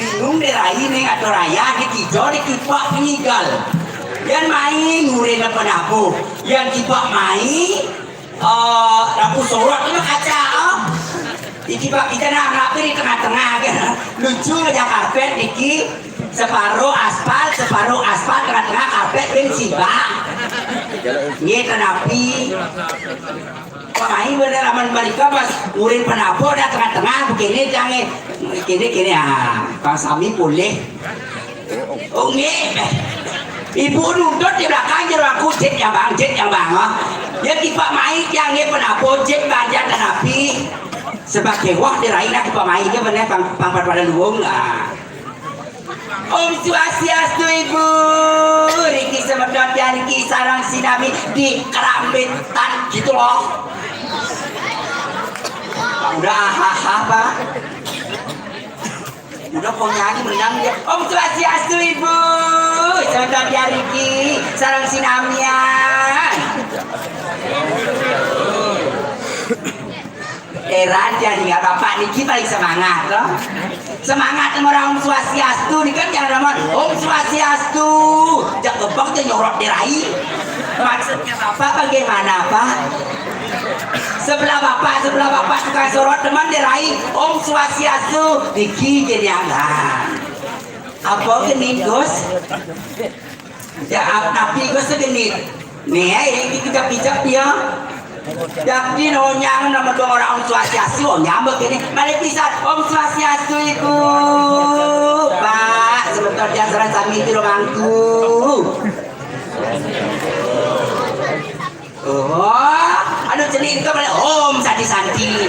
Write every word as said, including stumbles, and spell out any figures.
Bingung deh rai ning ado raya, di kijo, di kipak, penyigal. Yan mai ngurin apa napo? Yan kipak mai, eh, lampu sorot itu kaca, oh. Di kipak kita nak rapi di tengah-tengah, kan. Lucu aja karpet niki, separuh aspal, separuh aspal, tengah-tengah karpet ben sibak. Nggih, tenapi. Pamain bener aman mereka pas urin penapo dah tengah-tengah begini jangan begini gini ah, pas sami boleh. Oh nggih. Ibu nundut di belakang jero aku, "Jit yang bang, jit yang bang." Oh. Ya tiba main yang nggih penapo jit banjar dan api. Sebagai wah di raina tiba main dia bener pang pang pada luwung. Ah. Om Swastiastu, Ibu. Riki semeton tiang riki sareng sinami di Kerambetan gitu loh. Udah hahaha, Pak. Udah kok nyanyi menang dia. Om Swastiastu, Ibu. Semeton tiang riki sareng sinamian. Heran ya, tinggal Bapak niki paling semangat loh. Semangat sama orang Om Swastiastu nih kan, jangan nama Om Swastiastu. Jak gebek aja nyorot di rai. Maksudnya Bapak bagaimana, Pak? Sebelah Bapak, sebelah Bapak tukang sorot teman di rai. Om Swastiastu, niki jadi apa? Apa gini, Gus? Ya, ap- tapi gue segenit. Nih, ya, ini kita pijak dia. Yakin onyang nama dua orang Om Swastiastu, onyang begini. Balik pisan, Om Swastiastu, Ibu. Pak, sebentar dia serang sami di rumahku. Oh, anu cenik itu balik Om Santi Santi.